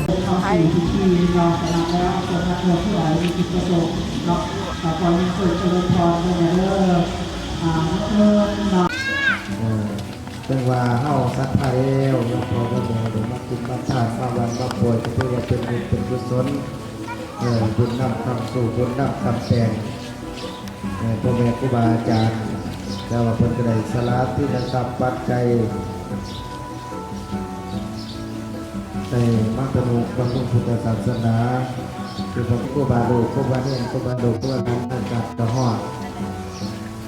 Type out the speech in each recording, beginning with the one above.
ເຂົ້າສູ່ພິທີເນາະ ສະນັ້ນແລ້ວ ສຳລັບຜູ້ໃດມີຈຸດປະສົງເນາະ ກໍຂໍຮຽນເຊີນຈະເລີນພອນເດີແມ່ເດີ ອ່າ ເອີ ເນາະ ເອີ ເຖິງວ່າເຮົາສັດທາແລ້ວ ຍາດພໍ່ຍາດແມ່ໄດ້ມາກິນມາທານ ມາວັດມາປ່ວຍ ກໍຖືວ່າເປັນບຸນເປັນກຸສົນ ເອີ ບຸນນຳຄຳສູ່ ບຸນນຳຄຳແຕ່ງ ເອີ ພໍ່ແມ່ຄູບາອາຈານ ແຕ່ວ່າເພິ່ນກໍໄດ້ສະຫຼະທຶນທະຊັບປັດໄຈ ໄດ້ມາທະນຸບຳລຸງພຸດທະສາສະໜາ ຄືພະຄູບາລູກ ຄູບາເນນ ຄູບາລູກ ຄູບາຫຼານ ອາກາດກະຮ້ອນ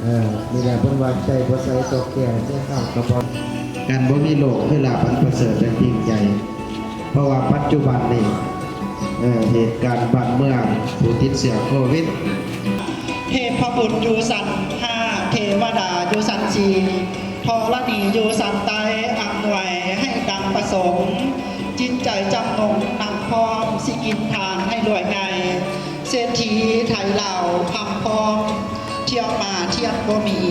ເອີ ນີ້ແຫຼະເພິ່ນວ່າ ໃຈບໍ່ໃສກໍແກ້ວ ໃຈເສົ້າກໍບໍ່ ການບໍ່ມີໂລກຄືລາບອັນປະເສີດ ແລະ ຈິງໃຈ ເພາະວ່າປັດຈຸບັນນີ້ ເອີ ເຫດການບ້ານເມືອງ ຜູ້ຕິດເຊື້ອໂຄວິດ ເທບພະບຸດຢູ່ຊັ້ນຫ້າ ເທວະດາຢູ່ຊັ້ນສີ່ ທໍລະນີຢູ່ຊັ້ນໃຕ້ ອຳນວຍໃຫ້ດັ່ງປະສົງ ຈິດໃຈຈຳນົງນັບພ້ອມ ຊິກິນທານໃຫ້ລວຍໃຫຍ່ ເສດຖີໄທລາວຄຳພອງ ທ່ຽວມາທ່ຽນບໍ່ມີ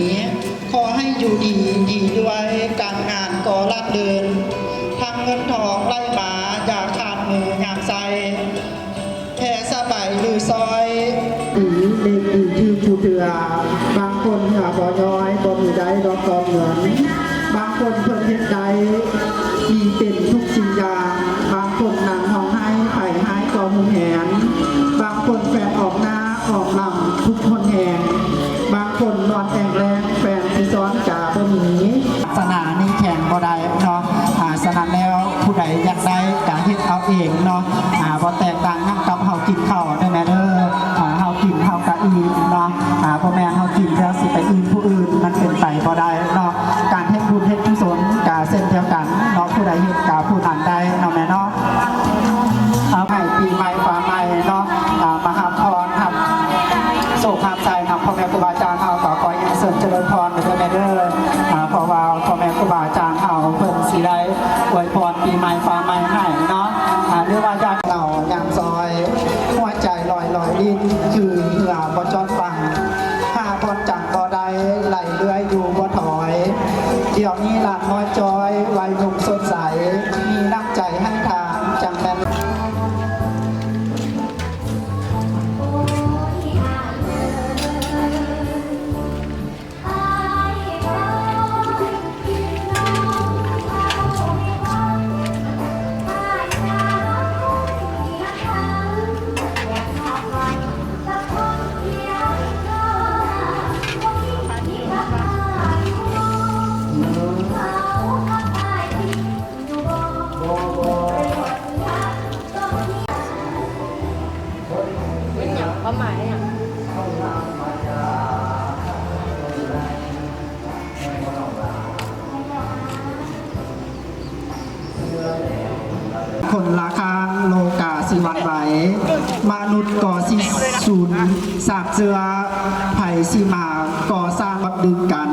ຂໍໃຫ້ຢູ່ດີມີລວຍ ການງານກໍລາບລື່ນ ທັງເງິນທອງໄຫຼມາ ຢ່າຂາດມືຍາມໃຊ້ ແຜ່ສະບາຍລືຊອຍ ດີເລກດີຖືກຄູ່ເທື່ອ ບາງຄົນເຫື່ອບໍ່ຍ້ອຍ ບໍ່ມີໄດ້ດອກກອງເງິນ ບາງຄົນເພິ່ນເຮັດໄດ້ ມີເຕັມທຸກສິ່ງຢ່າງ ບາງຄົນນັ່ງຮ້ອງໄຫ້ ໃຜຮ້າຍກໍຮຸນແຮງ ບາງຄົນແຟນອອກໜ້າອອກຫຼັງທຸກຄົນແຮງ ບາງຄົນນອນແອ່ງແລ້ງ ແຟນຊິຊ້ອນກະບໍ່ມີ ສາສະໜານີ້ແຂງບໍ່ໄດ້ເນາະ ອາ ສະນັ້ນແລ້ວ ຜູ້ໃດຢາກໄດ້ກະເຮັດເອົາເອງເນາະ ອາ ບໍ່ແຕກຕ່າງຫຍັງກັບເຮົາກິນເຂົ້າເດີແມ່ເດີ ອາ ເຮົາກິນເຮົາກະອີ່ມເນາະ ອາ ບໍ່ແມ່ນເຮົາກິນແລ້ວຊິໄປອີ່ມຜູ້ອື່ນ ມັນເປັນໄປບໍ່ໄດ້ເນາະ ການເຮັດບຸນເຮັດກຸສົນກະເຊັ່ນດຽວກັນເນາະ ຜູ້ໃດເຮັດກະຜູ້ນັ້ນໄດ້ເນາະແມ່ເນາະ ເອົາໃຫ້ປີໃໝ່ຟ້າໃໝ່ເນາະ ອາ ມາຮັບພອນ ຮັບໂຊກຮັບໄຊນຳພໍ່ແມ່ຄູບາອາຈານເຮົາ ກໍຂໍຮຽນເຊີນຈະເລີນພອນເດີແມ່ເດີ ອາ ເພາະວ່າພໍ່ແມ່ຄູບາອາຈານເຮົາເພິ່ນຊິໄດ້ອວຍພອນປີໃໝ່ຟ້າໃໝ່ໃຫ້ເນາະ ອາ ຫຼືວ່າຢາກເລົ່າຍາມຊອຍ ຫົວໃຈລອຍໆລິ້ນ ຄືເຮືອບໍ່ຈອດຝັ່ງ ຫາບ່ອນຈັບບໍ່ໄດ້ ໄຫຼເລື້ອຍຢູ່ບໍ່ຖອຍ ດຽວນີ້ຫຼານນ້ອຍຈ້ອຍ ໄວໜຸ່ມສົດໃສ ມີນ້ຳໃຈໃຫ້ທານ ຈັ່ງແມ່ນ ເປັນຫຍັງ? ຄວາມໝາຍຫຍັງ? ຄົນລະຂ້າງໂລກາຊິຫວັ່ນໄຫວ, ມະນຸດກໍຊິສູນຊາກເຊື້ອ, ໃຜຊິມາກໍສ້າງບັກດຶງກັນ.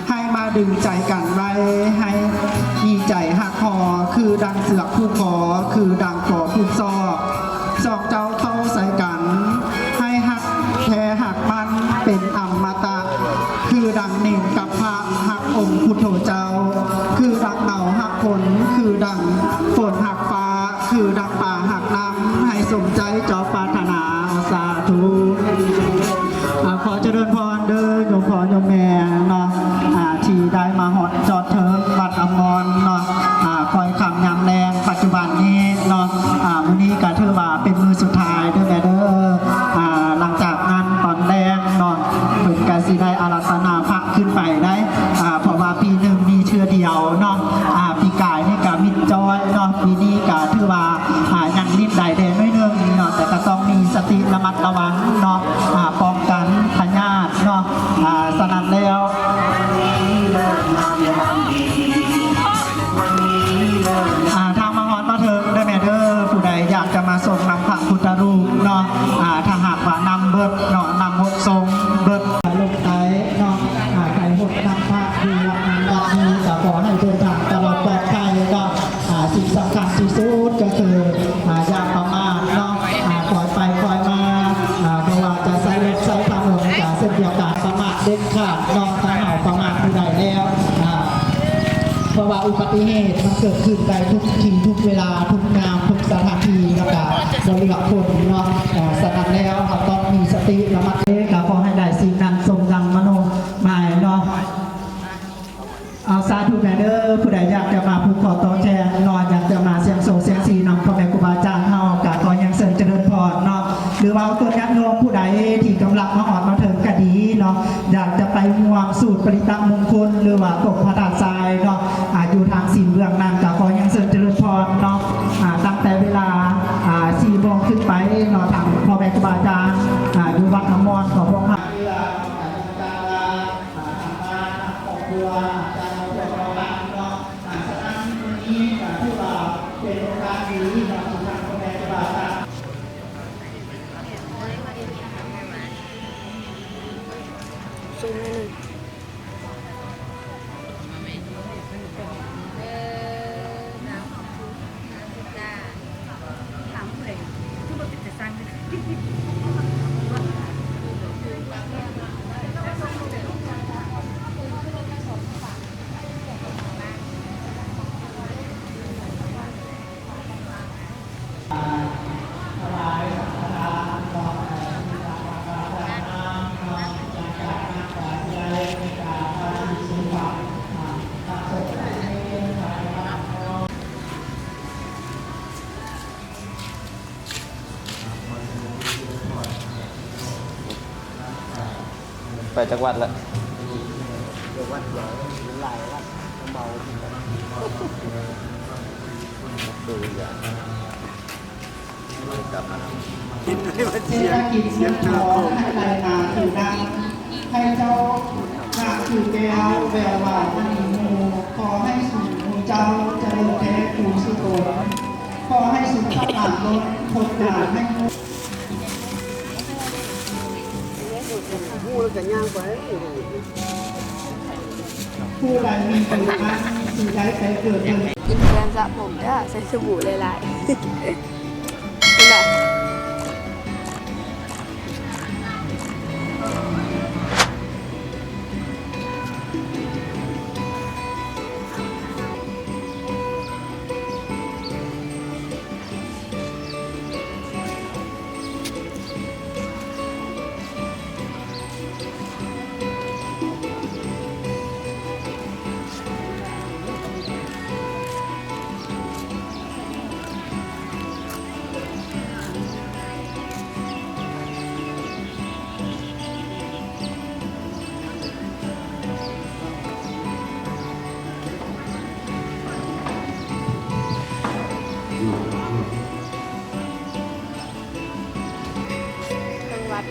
ໃຫ້ມາດຶງໃຈກັນໄວ້, ໃຫ້ມີໃຈຮັກຫໍ່ ຄືດັ່ງເຊືອກຜູກຄໍ, ຄືດັ່ງຄໍຜູກຊອກ. ສອງເຈົ້າເຂົ້າໃສ່ກັນ, ໃຫ້ຮັກແທ້ຮັກໝັ້ນເປັນອະມະຕະ, ຄືດັ່ງເນນກັບພະຮັກອົງພຸດໂທເຈົ້າ, ຄືດັ່ງເຫງົາຮັກຄົນ, ຄືດັ່ງຝົນຮັກຟ້າ, ຄືດັ່ງປາຮັກນ້ຳ, ໃຫ້ສົມໃຈເຈົ້າປາດຖະໜາ. ສາທຸ. ອາ ຂໍຈະເລີນພອນເດີໂຍມພໍ່ໂຍມແມ່ເນາະ ອາ ທີ່ໄດ້ມາຮອດຈອດເຖິງວັດອຳມອນເນາະ ອາ ຄ່ອຍຄ່ຳຍາມແລງປັດຈຸບັນນີ້ເນາະ ອາ ມື້ນີ້ກະ ນຳຫົດສົງເບິດລົງໄປເນາະ ອາ ໄປຫົດນຳພະຢູ່ວັດນັ້ນວັດນີ້ ກໍຂໍໃຫ້ເດີນທາງຕະຫຼອດປອດໄພເນາະ ອາ ສິ່ງສຳຄັນທີ່ສຸດກໍຄື ອາ ຢ່າປະໝາດເນາະ ອາ ຄ່ອຍໄປຄ່ອຍມາ ອາ ບໍ່ວ່າຈະໃຊ້ລົດໃຊ້ຖະໜົນກໍເຊັ່ນດຽວກັນ ປະໝາດເດັດຂາດເນາະ ຖ້າເຮົາປະໝາດຜູ້ໃດແລ້ວ ອາ ເພາະວ່າອຸບັດຕິເຫດມັນເກີດຂຶ້ນໄດ້ທຸກທີ່ທຸກເວລາ ທຸກຍາມ ທຸກສະຖານທີ່ ແລ້ວກະບໍ່ເລືອກຄົນເນາະ ອາ ສະນັ້ນແລ້ວເຮົາຕ້ອງມີສະຕິລະມັດ ກະຂໍໃຫ້ໄດ້ສິ່ງນັ້ນສົມດັ່ງມະໂນໝາຍເນາະ. ເອົາ ສາທຸແດ່ເດີ ຜູ້ໃດຢາກຈະມາຜູກຂໍ້ຕໍ່ແຂນເນາະ ຢາກຈະມາສ່ຽງໂຊກສ່ຽງຊີນຳພໍ່ແມ່ຄູບາອາຈານເຮົາ ກະຂໍຮຽນເຊີນຈະເລີນພອນເນາະ ຫຼືວ່າຕົນຍາດໂຍມຜູ້ໃດທີ່ກຳລັງມາຮອດມາເຖິງກະດີເນາະ ຢາກຈະໄປຮ່ວມສູດປະລິຕະມຸງຄຸນ ຫຼືວ່າຕົກພະທາດຊາຍເນາະ ອາ ຢູ່ທາງຊີນເບື້ອງນັ້ນ ກະຂໍຮຽນເຊີນຈະເລີນພອນເນາະ ອາ ຕັ້ງແຕ່ເວລາ ອາ ສີ່ໂມງຂຶ້ນໄປເນາະ ທາງພໍ່ແມ່ຄູບາອາຈານ ອາ ຢູ່ວັດນ້ຳມ່ອນ ຂໍພວກເຮົາ ອາ ສະນັ້ນມື້ນີ້ກໍຖືວ່າເປັນໂອກາດດີເນາະ ທີ່ທາງພໍ່ແມ່ຄູບາອາຈານ ຊູມໜ້ອຍໜຶ່ງ ເອີ ໄປຈັກວັດລະ? ວັດດຽວ ຫຼາຍວັດ ເມົາຄືກັນ ຄືກັນ ເສດຖະກິດເງິນທອງໃຫ້ໄຫຼມາເທມາ ໃຫ້ເຈົ້າໜ້າຄືແກ້ວ ແວວວາວມະນີມູ ຂໍໃຫ້ສູງມູເຈົ້າຈະເລີນແທ້ຄູສູ່ຕົນ ຂໍໃຫ້ສູງສຳລານລົ້ນ ພົດໜາໃຫ້ ຮູ້ແລ້ວກໍຍ່າງໄປ ຜູ້ໃດມີບຸນອັນຊິໄດ້ໄປເກີດເປັນ ກິນແປງສະຜົມເດີ້ ໃສ່ສະບູຫຼາຍໆ ເຫັນບໍ່? ທາງວັດ